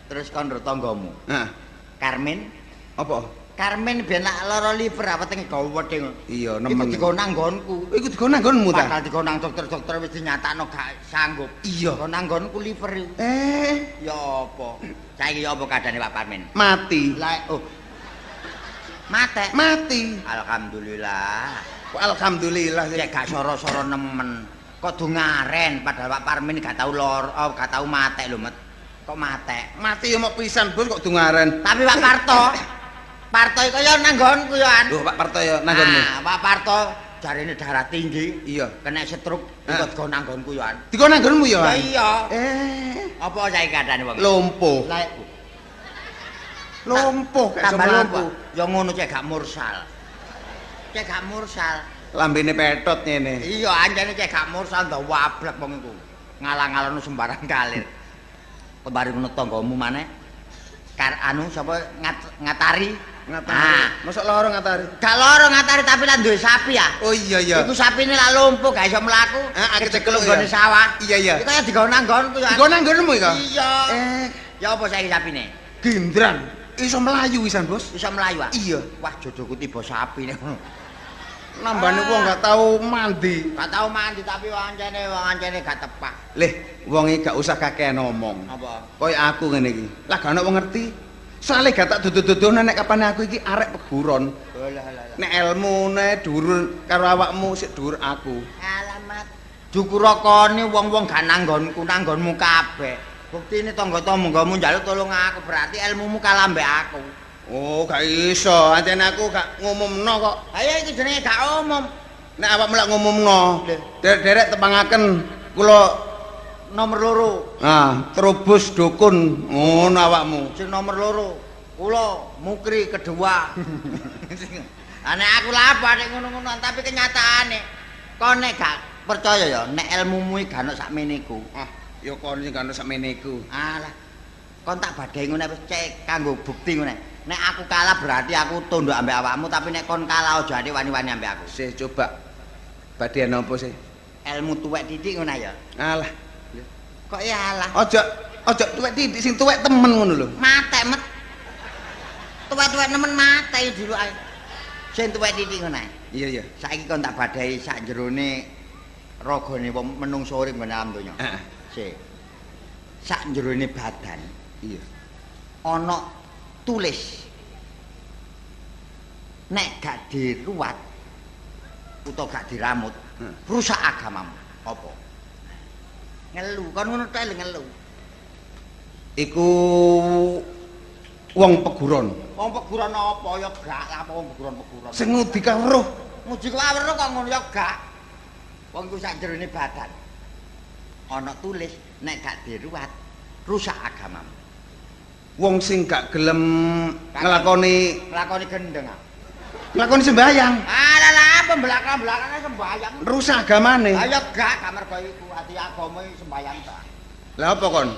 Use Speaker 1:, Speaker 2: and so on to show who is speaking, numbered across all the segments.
Speaker 1: Terus kon ro tanggamu.
Speaker 2: Heeh.
Speaker 1: Karmin.
Speaker 2: Apa?
Speaker 1: Karmin ben lak lara liver wetenge gawedhe.
Speaker 2: Iya, nemen.
Speaker 1: Iku digo nang nggonku.
Speaker 2: Iku digo nang nggonmu ta?
Speaker 1: Padahal digo nang dokter-dokter wis dinyatakno gak sanggup.
Speaker 2: Iya.
Speaker 1: Digo nang nggonku liver iku. Ya apa? Saiki ya apa kadane Pak Parmin?
Speaker 2: Mati.
Speaker 1: Lah, oh. Mate.
Speaker 2: Mati.
Speaker 1: Alhamdulillah.
Speaker 2: Kok alhamdulillah sih?
Speaker 1: Cek gak soro-soro nemen. Kok dungaren padahal Pak Parmin gak tau lor, oh, gak tau matek lho, Met. Kok matek?
Speaker 2: Mati ya mok pisan, Bos, kok dungaren.
Speaker 1: Tapi Pak Parto, Parto iku ya nang nggonku ya an.
Speaker 2: Lho, Pak Parto ya nang nggonmu.
Speaker 1: Ah, Pak Parto jarene darah tinggi.
Speaker 2: Iya.
Speaker 1: Kena stroke iku digo nang nggonku ya an.
Speaker 2: Digo nang nggonmu ya?
Speaker 1: Iya. Apa saiki kadane wong?
Speaker 2: Lumpuh.
Speaker 1: Lah,
Speaker 2: lumpuh gak iso mlaku.
Speaker 1: Ya ngono cek gak mursal. Cek gak mursal.
Speaker 2: Lambene petot ngene.
Speaker 1: Iya, anjene cek gak mursal ndak wablek wong iku. Ngalang-alano sembarang kalir. Kembari ngono tanggamu maneh. Kar anu sapa ngatari?
Speaker 2: Ngatari. Ah. Mosok lara ngatari?
Speaker 1: Gak lara ngatari tapi lak duwe sapi ya.
Speaker 2: Oh iya iya.
Speaker 1: Iku sapine lak lumpuh gak iso mlaku.
Speaker 2: Heeh, kecekeluk
Speaker 1: nggone sawah.
Speaker 2: Iya iya.
Speaker 1: Iku ya digawe nang nggonku ya.
Speaker 2: Digawe nang nggonmu iku?
Speaker 1: Iya. Ya apa saiki sapine?
Speaker 2: Gendran. Iso mlayu wisan, Bos.
Speaker 1: Iso mlayu ah?
Speaker 2: Iya.
Speaker 1: Wah, jodohku tiba sapi nek.
Speaker 2: Nambane wong gak tau mandi.
Speaker 1: Gak tau mandi tapi wong ancene gak tepak.
Speaker 2: Leh, wonge gak usah kakean ngomong.
Speaker 1: Apa?
Speaker 2: Kaya aku ngene iki. Lah gak ono wong ngerti. Soale gak tak duduh-duduhne nek kapane aku iki arek peguron.
Speaker 1: Lah.
Speaker 2: Nek elmune dhuwur karo awakmu sik dhuwur aku.
Speaker 1: Alamat. Dukurakane wong-wong gak nanggonku, nanggonmu kabeh. Buktine tangga-tanggamu njaluk tolong aku, berarti ilmumu kalah mbek aku.
Speaker 2: Oh, gak iso. Ancene aku gak ngumumno kok.
Speaker 1: Ha iya iki jenenge gak umum.
Speaker 2: Nek awakmu lak ngumumno, derek-derek tepangaken kula
Speaker 1: nomor 2.
Speaker 2: Nah, terobos dukun ngono awakmu.
Speaker 1: Sing nomor 2, kula mukri kedua. Nek aku lha apa nek ngono-ngono, tapi kenyataane kon nek gak percaya ya nek ilmumu iki gak ono sakmene iku.
Speaker 2: Ah, ya kon sing gak ono sakmene iku.
Speaker 1: Alah. Kon tak badhe ngono wis cek kanggo bukti ngono. Nek aku kalah berarti aku tunduk ambek awakmu, tapi nek kon kalah aja ade wani-wani ambek aku.
Speaker 2: Sih coba. Badhe napa sih?
Speaker 1: Ilmu tuwek titik ngono ya.
Speaker 2: Alah.
Speaker 1: Kok ya alah.
Speaker 2: Aja aja tuwek titik sing tuwek temen ngono lho.
Speaker 1: Matek met. Tuwek-tuwek nemen mate dulu ae. Sing tuwek titik ngono ae.
Speaker 2: Iya iya.
Speaker 1: Saiki kon tak badhahi sak jerone ragane wong menungso urip ngene alam donya.
Speaker 2: Heeh.
Speaker 1: Sik. Sak jerone badan.
Speaker 2: Iya.
Speaker 1: Ana tulis. Nek gak diruwat utawa gak diramut, rusak agamamu. Apa? Ngelu, kon ngono tok ngelu.
Speaker 2: Iku wong peguron.
Speaker 1: Wong peguron apa ya gak lah apa wong peguron-peguron.
Speaker 2: Sing ngudi kawruh.
Speaker 1: Ngudi kawruh kok ngono ya gak. Wong iku sak jerone badan. Ana tulis nek gak diruwat rusak agamamu.
Speaker 2: Wong sing gak gelem nglakoni
Speaker 1: gendeng.
Speaker 2: Nglakoni sembayang.
Speaker 1: Alah lah apa belakang-belakangane sembayang.
Speaker 2: Rusak agamane.
Speaker 1: Ha ya gak mergo iku ati agama iki sembayang ta.
Speaker 2: Lah apa kon?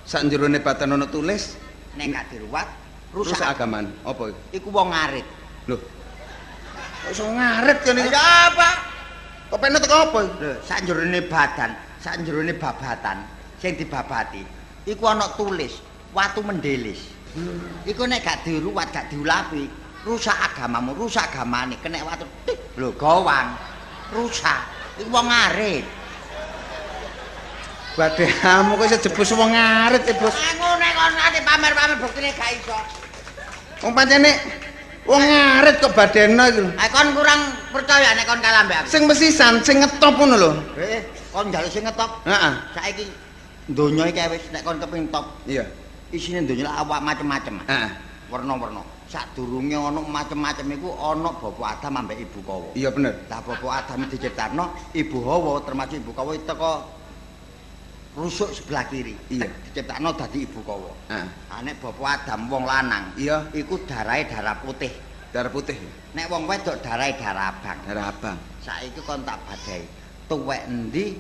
Speaker 2: Sak jerone badan ana tulis
Speaker 1: nek gak diruwat rusak
Speaker 2: agamane. Apa iku?
Speaker 1: Iku wong ngarit.
Speaker 2: Lho. Kok iso ngarit kene iki?
Speaker 1: Ya apa?
Speaker 2: Kok peno teko apa?
Speaker 1: Lho, sak jerone badan, sak jerone babatan sing dibabati iku ana tulis watu mendelis. Iku nek gak diruwat, gak diulapi, rusak agamamu, rusak agamane, kena watu tik lho gowang. Rusak. Iku wong ngarit.
Speaker 2: Badhamu kok iso jebus wong ngarit, Bos.
Speaker 1: Ngono kon ate pamer-pamer buktine gak iso.
Speaker 2: Wong pancene wong ngarit kok badheno iku lho.
Speaker 1: Ha kon kurang percaya nek kon kalah mbek aku.
Speaker 2: Sing mesisan, sing ngetop ngono lho.
Speaker 1: Kon njaluk sing ngetop.
Speaker 2: Heeh.
Speaker 1: Saiki donya iki wis nek kon kepengin top.
Speaker 2: Iya.
Speaker 1: Isine donya awak macem-macem.
Speaker 2: Heeh.
Speaker 1: Werna-werna. Sadurunge ana macem-macem iku ana Bapak Adam ambek Ibu Hawa.
Speaker 2: Iya bener.
Speaker 1: Lah Bapak Adam diciptakno, Ibu Hawa termasuk Ibu Hawa teko rusuk sebelah kiri.
Speaker 2: Iya.
Speaker 1: Diciptakno dadi Ibu Hawa.
Speaker 2: Heeh.
Speaker 1: Ha nek Bapak Adam wong lanang,
Speaker 2: iya,
Speaker 1: iku darahe darah putih.
Speaker 2: Darah putih.
Speaker 1: Nek wong wedok darahe darah abang.
Speaker 2: Darah abang.
Speaker 1: Saiki kon tak badhahi. Tuwek endi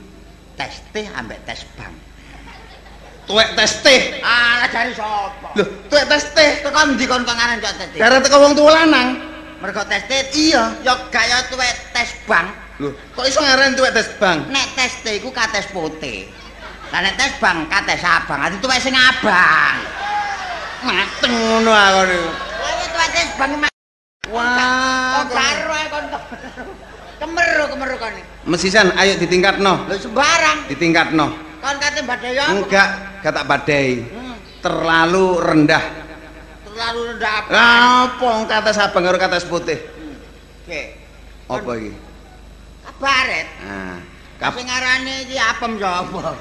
Speaker 1: tes teh ambek tes bang.
Speaker 2: Tuwek tes teh.
Speaker 1: Ah, jare sapa?
Speaker 2: Lho, tuwek tes teh.
Speaker 1: Teko endi kon kok ngaran tes teh?
Speaker 2: Darah teko wong tuwa lanang.
Speaker 1: Mergo tes teh.
Speaker 2: Iya.
Speaker 1: Ya gak ya tuwek tes bang.
Speaker 2: Lho, kok iso ngaran tuwek tes bang?
Speaker 1: Nek tes teh iku kates putih. Lah nek tes bang kates abang. Ati tuwek sing abang.
Speaker 2: Mateng ngono aku niku.
Speaker 1: Lah tuwate bang.
Speaker 2: Wah,
Speaker 1: kok karo ae kon. Kemeru-kemeru kon.
Speaker 2: Mesisan ayo ditingkatno.
Speaker 1: Lho sembarang.
Speaker 2: Ditingkatno.
Speaker 1: Kon kate badai apa?
Speaker 2: Enggak, gak tak badai. Terlalu rendah.
Speaker 1: Terlalu rendah apa?
Speaker 2: Lah apa wong kates abang karo kates putih?
Speaker 1: Oke.
Speaker 2: Apa iki?
Speaker 1: Kabaret.
Speaker 2: Nah,
Speaker 1: sing ngarane iki apem sapa?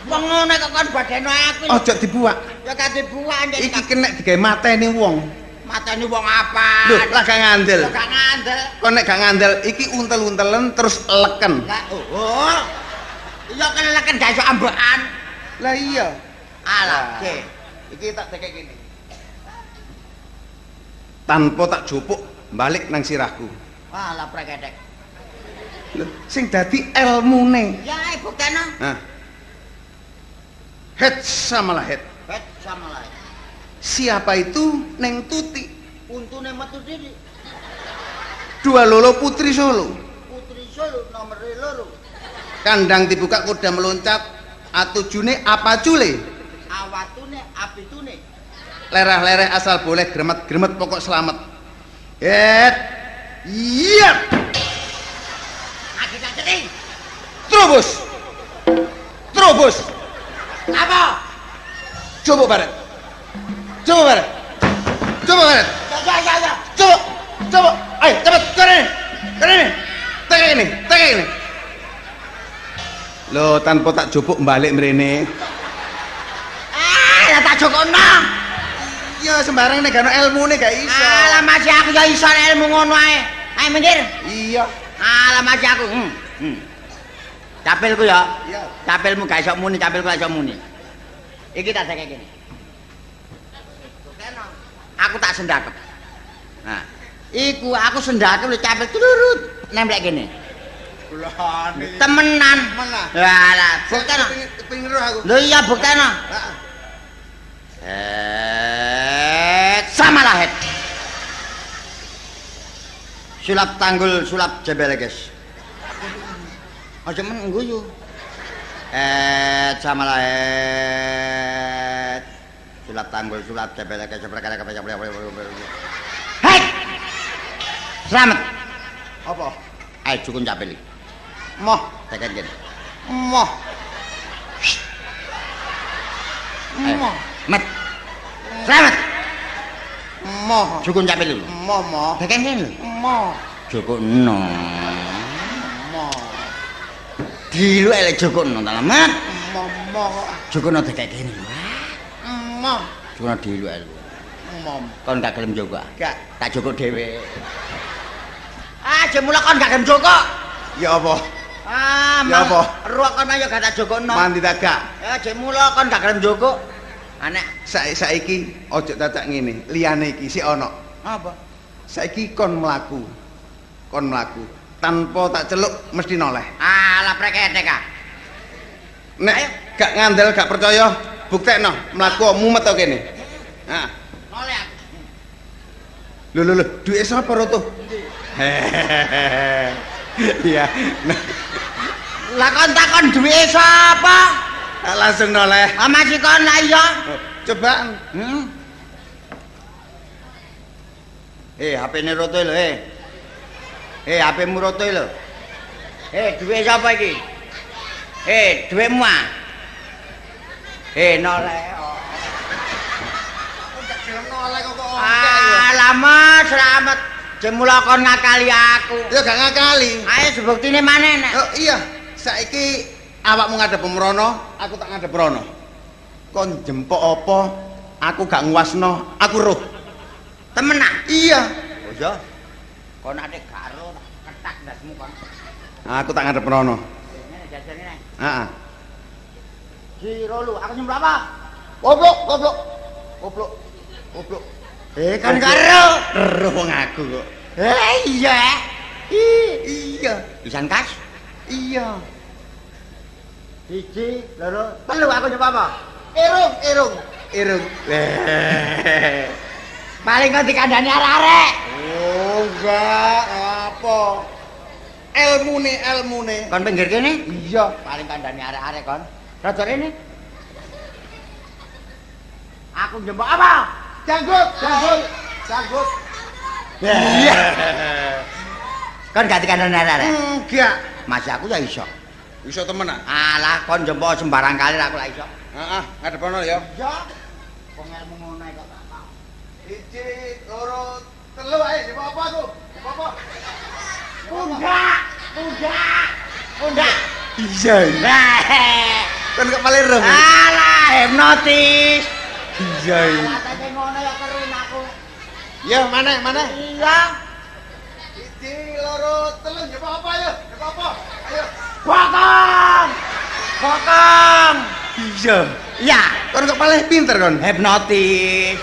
Speaker 1: Wong ngono kok kon badheno aku.
Speaker 2: Aja dibuak.
Speaker 1: Ya gak dibuak ndek.
Speaker 2: Iki kenek digawe mateni wong.
Speaker 1: Mateni wong apa?
Speaker 2: Lho, lah gak ngandel.
Speaker 1: Lah gak ngandel.
Speaker 2: Kon nek gak ngandel iki untel-untelen terus leken.
Speaker 1: Lah oh. Iya kan leken gak iso ambekan.
Speaker 2: Lah iya.
Speaker 1: Alah, oke.
Speaker 2: Iki tak dekek kene. Tanpa tak jupuk balik nang sirahku.
Speaker 1: Wah, lah prekedek.
Speaker 2: Lho, sing dadi elmune.
Speaker 1: Ya, bukteno.
Speaker 2: Nah. Head sama lah head.
Speaker 1: Head sama lah.
Speaker 2: Siapa itu Neng Tuti?
Speaker 1: Untune metu diri.
Speaker 2: Dua lolo Putri Solo.
Speaker 1: Putri Solo nomor loro.
Speaker 2: Kandang dibuka kuda meloncat. Atujune apa cule?
Speaker 1: Awatune apitune.
Speaker 2: Lerah-lereh asal boleh gremet-gremet pokok selamat. Head. Iya. Terobos. Terobos.
Speaker 1: Apa?
Speaker 2: Coba baret. Coba baret. Coba baret.
Speaker 1: Ya ya ya.
Speaker 2: Coba. Coba. Ayo cepet kene. Kene. Tekek ini, tekek ini. Loh, tanpa tak jupuk balik mrene.
Speaker 1: Ah, lah tak jukukno.
Speaker 2: Iya, sembarang nek gak ono elmune gak iso.
Speaker 1: Alah, masih aku ya iso ilmu ngono ae. Ayo minggir.
Speaker 2: Iya.
Speaker 1: Alah, masih aku. Capilku ya.
Speaker 2: Iya.
Speaker 1: Capilmu gak iso muni, capilku gak iso muni. Iki tak dekek kene. Aku tak sendakep. Nah, iku aku sendakep lho capil turut nemplek kene.
Speaker 2: Kulane.
Speaker 1: Temenan. Lah, lah, bukteno.
Speaker 2: Pingin roh aku.
Speaker 1: Lho iya bukteno.
Speaker 2: Heeh.
Speaker 1: Sama lah head. Sulap tanggul, sulap jebel guys. Aja men ngguyu. Sama lah head. Sulap tanggul, sulap jebel guys. Head. Selamat.
Speaker 2: Apa?
Speaker 1: Ayo cukun capil.
Speaker 2: Moh,
Speaker 1: tekan kene.
Speaker 2: Moh. Moh.
Speaker 1: Met. Selamat.
Speaker 2: Moh.
Speaker 1: Cukun capil lho.
Speaker 2: Moh, moh.
Speaker 1: Tekan kene lho.
Speaker 2: Moh.
Speaker 1: Jukukno.
Speaker 2: Moh.
Speaker 1: Dilu elek jukukno ta, Mat.
Speaker 2: Moh, moh.
Speaker 1: Jukukno tekek kene.
Speaker 2: Moh.
Speaker 1: Jukukno dilu elek.
Speaker 2: Moh.
Speaker 1: Kon gak gelem jukuk?
Speaker 2: Gak.
Speaker 1: Tak jukuk dhewe. Ah, jemula kon gak gelem jukuk.
Speaker 2: Ya apa?
Speaker 1: Ah,
Speaker 2: ya apa?
Speaker 1: Ruwak kon ayo gak tak jukukno.
Speaker 2: Mandi ta gak?
Speaker 1: Ya jemula kon gak gelem jukuk. Anek
Speaker 2: saiki ojo cacak ngene, liyane iki sik ana.
Speaker 1: Apa?
Speaker 2: Saiki kon mlaku. Kon mlaku tanpa tak celuk mesti noleh.
Speaker 1: Alah preketek ah.
Speaker 2: Nek gak ngandel gak percaya, buktekno mlaku mumet to kene. Nah.
Speaker 1: Noleh aku.
Speaker 2: Lho lho lho, duwe sapa roto? Iya.
Speaker 1: Lah kon takon duwe sapa?
Speaker 2: Langsung noleh.
Speaker 1: Ah masih kon lah iya.
Speaker 2: Coba.
Speaker 1: HP-ne roto lho, HP-mu roto lho. Duwe sapa iki? Duwemu ah. Noleh.
Speaker 2: Kok gelem noleh kok kok.
Speaker 1: Alah Mas, selamat. Jemula kon ngakali aku.
Speaker 2: Ya gak ngakali.
Speaker 1: Ayo sebuktine maneh nek.
Speaker 2: Oh iya, saiki awakmu ngadep mrono, aku tak ngadep rono. Kon jempok apa? Aku gak nguasno, aku roh.
Speaker 1: Temen ah?
Speaker 2: Iya.
Speaker 1: Oh iya. Kon ate gak roh, ketak ndasmu kon.
Speaker 2: Aku tak ngadep rono.
Speaker 1: Ngene jajan ngene.
Speaker 2: Heeh.
Speaker 1: Ji rolu, aku nyemplok apa?
Speaker 2: Goblok, goblok. Goblok. Goblok.
Speaker 1: Kan gak roh.
Speaker 2: Roh wong aku kok.
Speaker 1: Iya.
Speaker 2: Iya.
Speaker 1: Pisan kas?
Speaker 2: Iya.
Speaker 1: 1, 2, 3 aku nyoba apa?
Speaker 2: Irung, irung, irung.
Speaker 1: Paling kau dikandani arek-arek.
Speaker 2: Oh, enggak, apa? Elmune, elmune.
Speaker 1: Kon pinggir kene?
Speaker 2: Iya.
Speaker 1: Paling kandani arek-arek kon. Rada rene. Aku njembok apa?
Speaker 2: Janggut, janggut, janggut.
Speaker 1: Iya. Kon gak dikandani arek-arek?
Speaker 2: Enggak.
Speaker 1: Mas aku ya iso.
Speaker 2: Iso temen ah?
Speaker 1: Alah, kon njembok sembarang kali aku lak iso.
Speaker 2: Heeh, ngadepono ya.
Speaker 1: Iya. Wong ilmu ngono kok gak tau.
Speaker 2: 1, 2, 3 ae, njembok apa aku? Njembok apa?
Speaker 1: Pundak, pundak, pundak.
Speaker 2: Iya. Kon kok paling roh.
Speaker 1: Alah, hipnotis.
Speaker 2: Iya.
Speaker 1: Atake ngono ya kerin aku.
Speaker 2: Ya, maneh, maneh.
Speaker 1: Iya.
Speaker 2: 1, 2, 3, njembok apa ayo? Njembok apa? Ayo.
Speaker 1: Bokong. Bokong.
Speaker 2: Iya.
Speaker 1: Iya.
Speaker 2: Kon kok paling pinter kon?
Speaker 1: Hipnotis.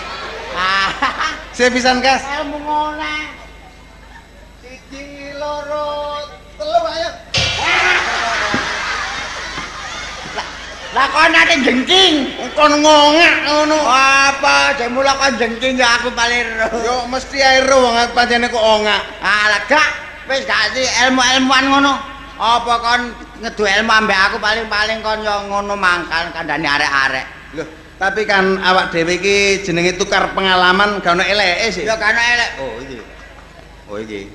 Speaker 2: Saya pisan kas.
Speaker 1: Ilmu ngono.
Speaker 2: 1, 2, 3 ayo.
Speaker 1: Lah kon ate jengking,
Speaker 2: kon ngongak ngono.
Speaker 1: Apa jemula kon jengking ya aku paling ero.
Speaker 2: Yo mesti ae ero wong pancene kok ongak.
Speaker 1: Alah gak, wis gak sih ilmu-ilmuan ngono. Apa kon ngedu ilmu ambek aku paling-paling kon yo ngono mangkal kandhane arek-arek.
Speaker 2: Loh, tapi kan awak dhewe iki jenenge tukar pengalaman gak ono eleke sih.
Speaker 1: Ya gak ono elek. Oh iki. Oh iki.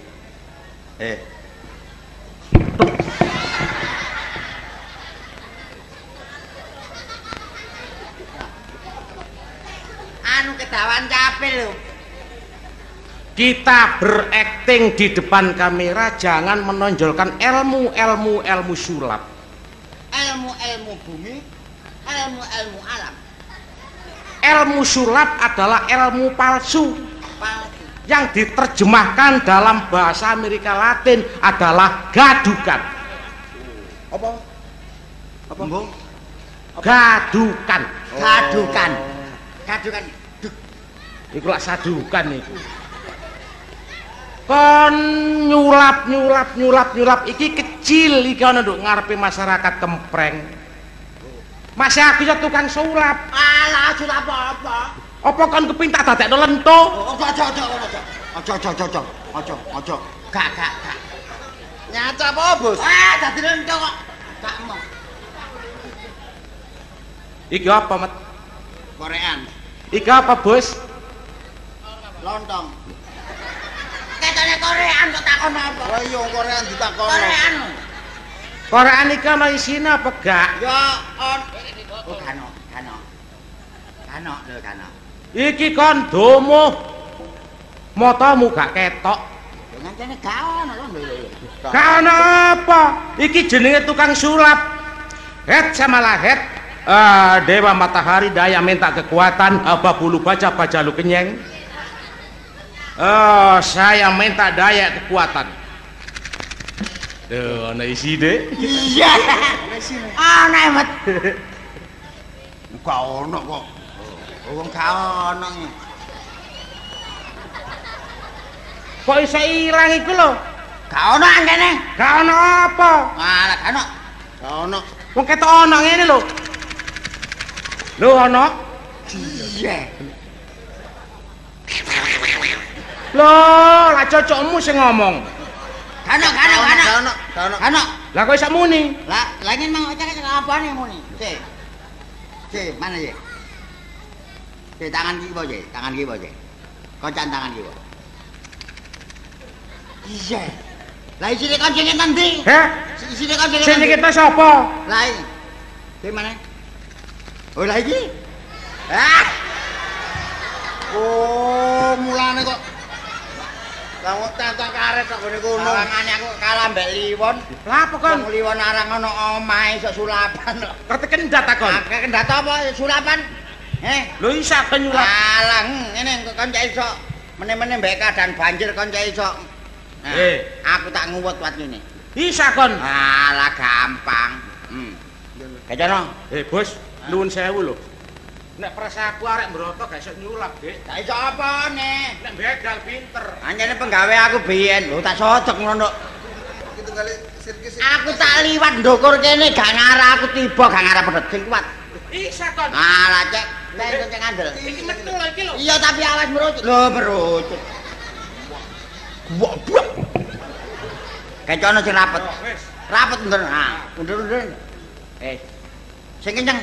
Speaker 1: Anu kedawan capil lho.
Speaker 3: Kita berakting di depan kamera jangan menonjolkan ilmu-ilmu sulap.
Speaker 1: Ilmu-ilmu bumi, ilmu-ilmu alam.
Speaker 3: Ilmu sulap adalah ilmu palsu.
Speaker 1: Palsu.
Speaker 3: Yang diterjemahkan dalam bahasa Amerika Latin adalah gadukan.
Speaker 2: Apa? Apa?
Speaker 3: Gadukan.
Speaker 1: Oh. Gadukan. Gadukan.
Speaker 3: Iku lak sadukan iku. Kon nyulap nyulap nyulap nyulap iki kecil iki ana nduk ngarepe masyarakat kempreng. Masih aku ya tukang sulap.
Speaker 1: Alah sulap apa?
Speaker 3: Apa kon kepin tak dadekno lento?
Speaker 1: Aja aja aja aja. Aja aja aja aja aja. Gak gak gak.
Speaker 2: Nyaca apa, Bos?
Speaker 1: Ah, dadi lento kok. Gak mau.
Speaker 3: Iki apa, Met?
Speaker 1: Korean.
Speaker 3: Iki apa, Bos?
Speaker 1: Lontong. Ketone Korean kok takon apa?
Speaker 2: Lah iya Korean ditakon.
Speaker 1: Korean.
Speaker 3: Korean iki ana isine apa gak?
Speaker 1: Ya on. Oh gak ono, gak ono. Gak ono lho gak ono.
Speaker 3: Iki kon domo. Matamu gak ketok.
Speaker 1: Ya ngancene gak ono lho lho.
Speaker 3: Gak ono apa? Iki jenenge tukang sulap. Het sama lahet. Dewa matahari daya minta kekuatan apa bulu baca bajalu kenyeng. Saya minta daya kekuatan. Duh, ana isi dek.
Speaker 1: Iya. Ana emet.
Speaker 2: Gak ono kok.
Speaker 1: Wong gak ono.
Speaker 3: Kok iso ilang iku lho?
Speaker 1: Gak ono angkene.
Speaker 3: Gak ono apa?
Speaker 1: Malah gak ono.
Speaker 2: Gak ono.
Speaker 3: Wong ketok ono ngene lho. Lho ono?
Speaker 1: Iya.
Speaker 3: Lho, lah cocokmu sing ngomong.
Speaker 1: Gak ono, gak ono, gak ono.
Speaker 2: Gak ono.
Speaker 1: Gak ono.
Speaker 3: Lah kok iso muni?
Speaker 1: Lah, lah ingin mang cek apane muni? Cek. Cek, mana ya? Cek tangan kiwa, cek. Tangan kiwa, cek. Kocan tangan kiwa. Iya. Lah isine kon sing endi?
Speaker 3: Heh?
Speaker 1: Isine kon sing
Speaker 3: Sing kita sapa?
Speaker 1: Lah iki. Cek mana? Oh, lah iki. Ah.
Speaker 2: Oh, mulane kok lah kok cancang karet kok ngene kono.
Speaker 1: Sawangane aku kalah mbek Liwon.
Speaker 3: Lah apa kon?
Speaker 1: Wong Liwon arang ana omahe sok sulapan kok.
Speaker 3: Ngerti kendhat ta kon?
Speaker 1: Akeh kendhat apa sulapan? Heh.
Speaker 3: Lho iso kon nyulap.
Speaker 1: Alah ngene kon cek iso meneh-meneh mbek keadaan banjir kon cek iso. Nah, aku tak nguwut wat ngene.
Speaker 3: Isa kon.
Speaker 1: Alah gampang. Kecono.
Speaker 3: Bos, nuwun sewu lho. Nek prasaku arek mbroto gak iso nyulap, Dik.
Speaker 1: Gak iso apane?
Speaker 3: Nek begal pinter.
Speaker 1: Anjene penggawe aku biyen. Lho tak sodok ngono. Aku tak liwat ndukur kene gak ngarah aku tiba gak ngarah pedhot sing kuat.
Speaker 3: Isa kon.
Speaker 1: Alah cek, nek cek ngandel.
Speaker 3: Iki metu lho iki lho.
Speaker 1: Iya tapi awas merucut. Lho merucut. Wah, buak. Kecono sing rapet. Rapet mundur. Ha, mundur-mundur. Sing kenceng.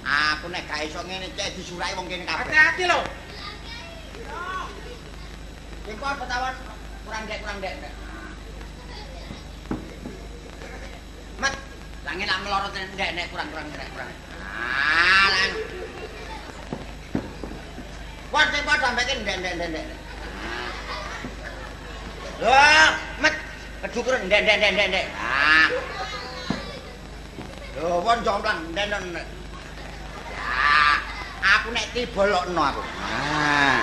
Speaker 1: Aku nek gak iso ngene cek disuraki wong kene kabeh.
Speaker 3: Hati-hati lho.
Speaker 1: Iku apa tawon kurang dek kurang dek. Mat, lange lak melorot ndek nek kurang-kurang ndek kurang. Ah, lan. Wah, sing padha ambeke ndek ndek ndek ndek. Lho, met kedukur ndek ndek ndek ndek ndek. Ah. Lho, won jomplang ndek ndek. Ya, aku nek tiba lokno aku. Ah.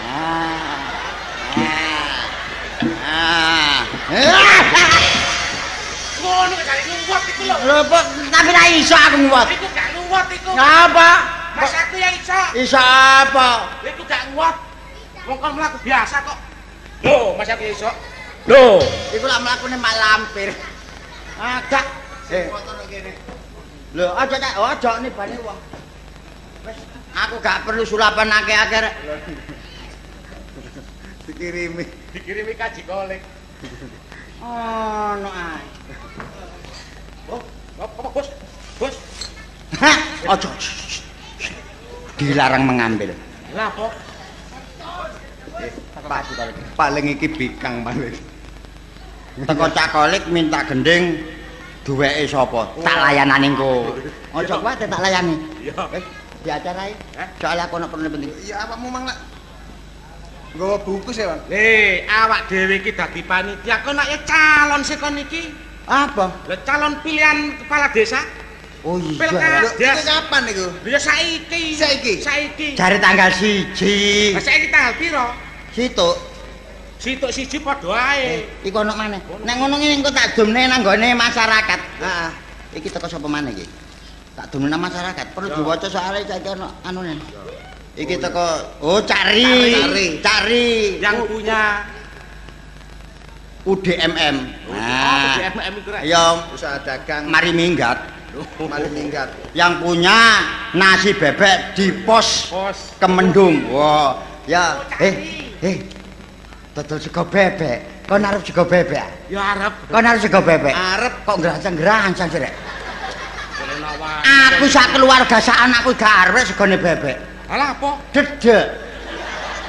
Speaker 1: Ah. Ah.
Speaker 3: Ngono kok jare nguwot iku lho.
Speaker 1: Lho, tapi ra iso aku nguwot.
Speaker 3: Iku gak nguwot iku.
Speaker 1: Ngapa?
Speaker 3: Mas aku yang iso.
Speaker 1: Iso apa?
Speaker 3: Iku gak nguwot. Wong kon mlaku biasa kok. Lho, Mas aku iso. Lho,
Speaker 1: iku lak mlakune mak lampir. Ah, gak. Kene. Lho, aja tak, aja nibane wong. Wis, aku gak perlu sulapan akeh-akeh rek.
Speaker 2: Dikirimi.
Speaker 3: Dikirimi kaji kolek.
Speaker 1: Ono ae.
Speaker 3: Oh, apa Bos? Bos.
Speaker 1: Hah, aja. Dilarang mengambil.
Speaker 3: Lah kok?
Speaker 2: Paling iki bikang paling.
Speaker 1: Teko cakolik minta gending duweke sapa? Tak layanane engko. Aja kuwatir tak layani.
Speaker 3: Iya.
Speaker 1: Wis diacarai. Soale aku ono perlu penting.
Speaker 2: Iya, awakmu mang lak nggawa buku sih, Bang.
Speaker 3: Le, awak dhewe iki dadi panitia kok nek calon sik kon iki.
Speaker 1: Apa?
Speaker 3: Lah calon pilihan kepala desa.
Speaker 1: Oh iya.
Speaker 3: Pilkades.
Speaker 2: Lho, kapan niku?
Speaker 3: Lho ya saiki.
Speaker 2: Saiki.
Speaker 3: Saiki.
Speaker 1: Jare tanggal 1.
Speaker 3: Lah saiki tanggal piro?
Speaker 1: Situk.
Speaker 3: Situk siji padha ae.
Speaker 1: Iku ono maneh. Nek ngono ngene engko tak dumne nang nggone masyarakat.
Speaker 2: Heeh.
Speaker 1: Iki teko sapa maneh iki? Tak dumne nang masyarakat. Perlu diwaca soalé saiki ono anune. Iki teko oh cari. Cari
Speaker 3: yang punya
Speaker 1: UDMM.
Speaker 3: Nah, UDMM iku rek.
Speaker 1: Ya
Speaker 2: usaha dagang
Speaker 1: mari minggat.
Speaker 2: Mari minggat.
Speaker 1: Yang punya nasi bebek di pos Kemendung. Wah, ya dodol sego bebek. Kon arep sego bebek?
Speaker 3: Ya arep.
Speaker 1: Kon arep sego bebek?
Speaker 2: Arep.
Speaker 1: Kok ngrancang-ngrancang sih rek? Aku sak keluarga sak anakku gak arep segone bebek.
Speaker 3: Alah apa?
Speaker 1: Dedek.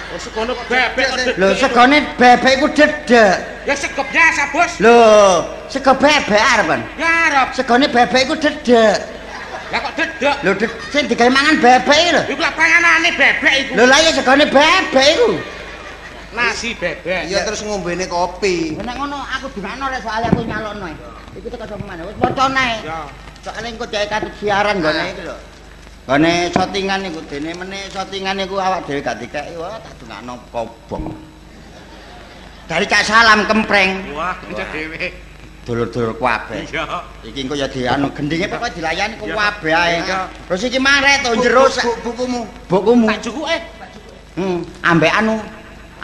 Speaker 3: Oh segone bebek.
Speaker 1: Lho segone bebek iku dedek.
Speaker 3: Ya sego biasa, Bos.
Speaker 1: Lho, sego bebek arep kon?
Speaker 3: Ya arep.
Speaker 1: Segone bebek iku dedek.
Speaker 3: Lah kok dedek?
Speaker 1: Lho sing digawe mangan bebek iki lho.
Speaker 3: Iku lak panganane bebek iku.
Speaker 1: Lho lah ya segone bebek iku.
Speaker 3: Nasi bebek.
Speaker 2: Iya terus ngombene kopi.
Speaker 1: Nek ngono aku dungakno rek soalé aku nyalokno. Iku teko sapa maneh? Wis wacana ae.
Speaker 3: Ya.
Speaker 1: Soale engko dhek katut siaran nggone iki lho. Nggone shootingan iku dene meneh shootingan iku awak dhewe gak dikeki wah tak dungakno kobong. Dari Cak Salam kempreng.
Speaker 3: Wah, kanca dhewe.
Speaker 1: Dulur-dulur kabeh.
Speaker 3: Iya.
Speaker 1: Iki engko ya dianu gendinge pokoke dilayani kabeh ae. Terus iki mare to jero
Speaker 2: bukumu.
Speaker 1: Bukumu.
Speaker 3: Tak jukuke.
Speaker 1: Ambek anu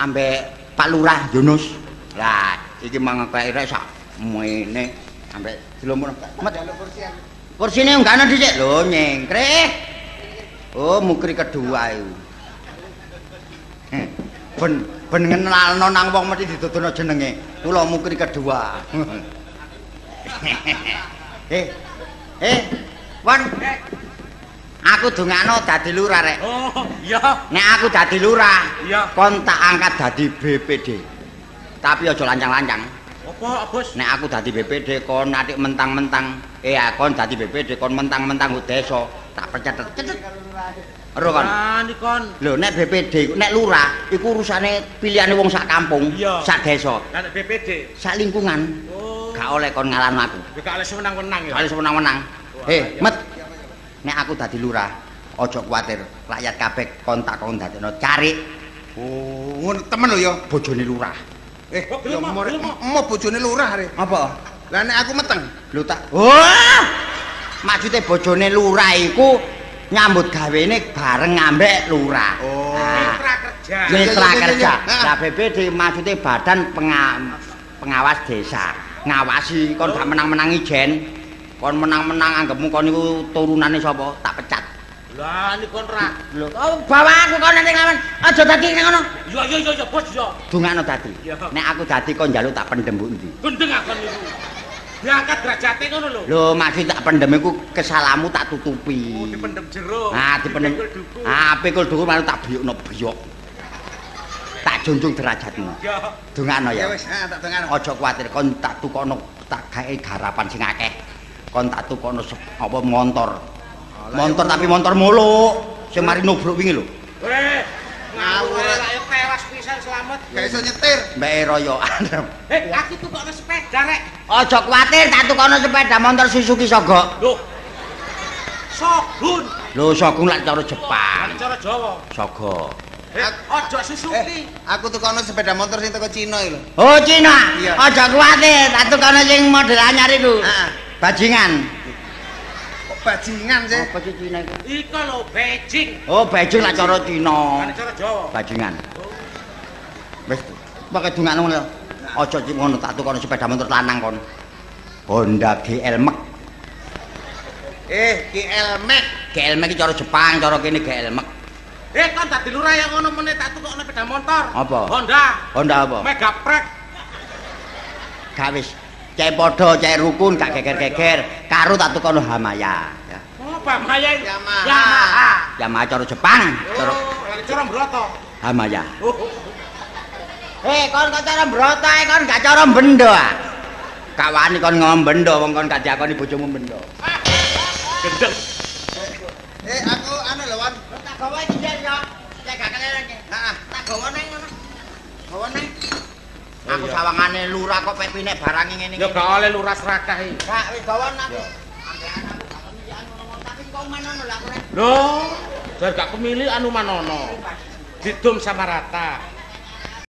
Speaker 1: ambek Pak Lurah Yunus. Lah, iki mangkake rek sak mene ambek dilomono.
Speaker 2: Met kursi.
Speaker 1: Kursine enggak ana dhisik. Lho nyengkreh. Oh, mukri kedua iku. Ben ben ngenalno nang wong mesti didudono jenenge. Kula mukri kedua. Wan. Aku dongakno dadi lurah rek.
Speaker 3: Oh, iya.
Speaker 1: Nek aku dadi lurah,
Speaker 3: iya.
Speaker 1: Kon tak angkat dadi BPD. Tapi aja lancang-lancang.
Speaker 3: Apa, Bos?
Speaker 1: Nek aku dadi BPD kon atik mentang-mentang. Kon dadi BPD kon mentang-mentang nggo desa, tak pecet. Ero kon.
Speaker 3: Ah, kon.
Speaker 1: Lho nek BPD, nek lurah iku urusane pilihane wong sak kampung, sak desa.
Speaker 3: Lah nek BPD
Speaker 1: sak lingkungan.
Speaker 3: Oh.
Speaker 1: Gak oleh kon ngalahno aku.
Speaker 3: Ya gak oleh sewenang-wenang ya.
Speaker 1: Gak oleh sewenang-wenang. Met. Nek aku dadi lurah, aja kuwatir, rakyat kabeh kon tak kon dadekno carik.
Speaker 2: Oh, ngono temen lho ya
Speaker 1: bojone lurah.
Speaker 2: Ya mo bojone lurah re.
Speaker 1: Apa?
Speaker 2: Lah nek aku meteng.
Speaker 1: Lho tak. Wah! Maksude bojone lurah iku nyambut gawene bareng ambek lurah.
Speaker 2: Oh,
Speaker 3: mitra kerja.
Speaker 1: Mitra kerja. Lah BPD maksude Badan Pengawas Desa. Ngawasi kon gak menang-menang ijen. Kon menang-menang anggepmu kon niku turunane sapa? Tak pecat.
Speaker 3: Lah niku kon ra.
Speaker 1: Lho, oh, bawa aku kon ning lawan. Aja dadi ning ngono.
Speaker 3: Iya iya iya bos iya.
Speaker 1: Dongakno dadi. Nek aku dadi kon njaluk tak pendem mbok endi?
Speaker 3: Gendeng aku niku. Diangkat derajate ngono lho.
Speaker 1: Lho, maksud tak pendem iku kesalahanmu tak tutupi.
Speaker 3: Oh, dipendem jero.
Speaker 1: Ah, dipendem. Ah, pikul dukur malah tak biyokno biyok. Tak junjung derajatmu.
Speaker 3: Ya.
Speaker 1: Dongakno ya.
Speaker 2: Ya wis, ha tak dongakno.
Speaker 1: Aja kuwatir kon tak tukokno tak gawe garapan sing akeh. Kon tak tukokno apa montor. Montor tapi montor muluk sing mari nubruk wingi lho.
Speaker 3: Weh, ngawur lak yo tewas pisan slamet.
Speaker 2: Gak iso nyetir.
Speaker 1: Mbake royokan.
Speaker 3: Eh, aku tukokno sepeda rek.
Speaker 1: Aja kuwatir tak tukokno sepeda montor Suzuki Sogok.
Speaker 3: Lho. Sogun.
Speaker 1: Lho, Sogun lak cara Jepang.
Speaker 3: Lak cara Jawa.
Speaker 1: Sogok.
Speaker 3: Ojo Suzuki.
Speaker 2: Aku tukokno sepeda motor sing teko Cina iki lho.
Speaker 1: Oh, Cina. Aja kuwatir, tak tukokno sing model anyar iku.
Speaker 2: Heeh.
Speaker 1: Bajingan.
Speaker 2: Kok bajingan sih?
Speaker 1: Apa sih Cina iku?
Speaker 3: Iku lho Beijing.
Speaker 1: Oh, Beijing lak cara Cina.
Speaker 3: Lak cara Jawa.
Speaker 1: Bajingan. Wis, pokoke dongakno ngono. Aja ngono tak tukokno sepeda motor lanang kon. Honda GL Max.
Speaker 2: GL Max.
Speaker 1: GL Max iki cara Jepang, cara kene GL Max.
Speaker 3: Kon dadi lurah yang ngono meneh tak tukokno sepeda motor.
Speaker 1: Apa?
Speaker 3: Honda.
Speaker 1: Honda apa?
Speaker 3: Mega Prek.
Speaker 1: Gak wis. Cek padha, cek rukun, gak geger-geger. Karo tak tukokno Hamaya. Ya.
Speaker 3: Oh, Hamaya.
Speaker 2: Yamaha.
Speaker 3: Yamaha.
Speaker 1: Yamaha cara Jepang, cara
Speaker 3: cara Broto.
Speaker 1: Hamaya. Kon kok cara Broto ae kon gak cara bendo ah. Gak wani kon ngomong bendo wong kon gak diakoni bojomu bendo.
Speaker 3: Gendeng.
Speaker 2: Aku anu lho, Wan.
Speaker 1: Tak gawa iki ya. Cek gak keleren iki.
Speaker 2: Heeh.
Speaker 1: Tak gawa nang ngono. Gawa nang. Aku sawangane lurah kok pepine barange ngene iki.
Speaker 3: Ya gak oleh lurah serakah iki.
Speaker 1: Gak wis gawa aku. Ambekan aku gak kemilikan ngono tapi kok manono lho aku rek.
Speaker 3: Lho, jar gak kemilikan manono. Didum sama rata.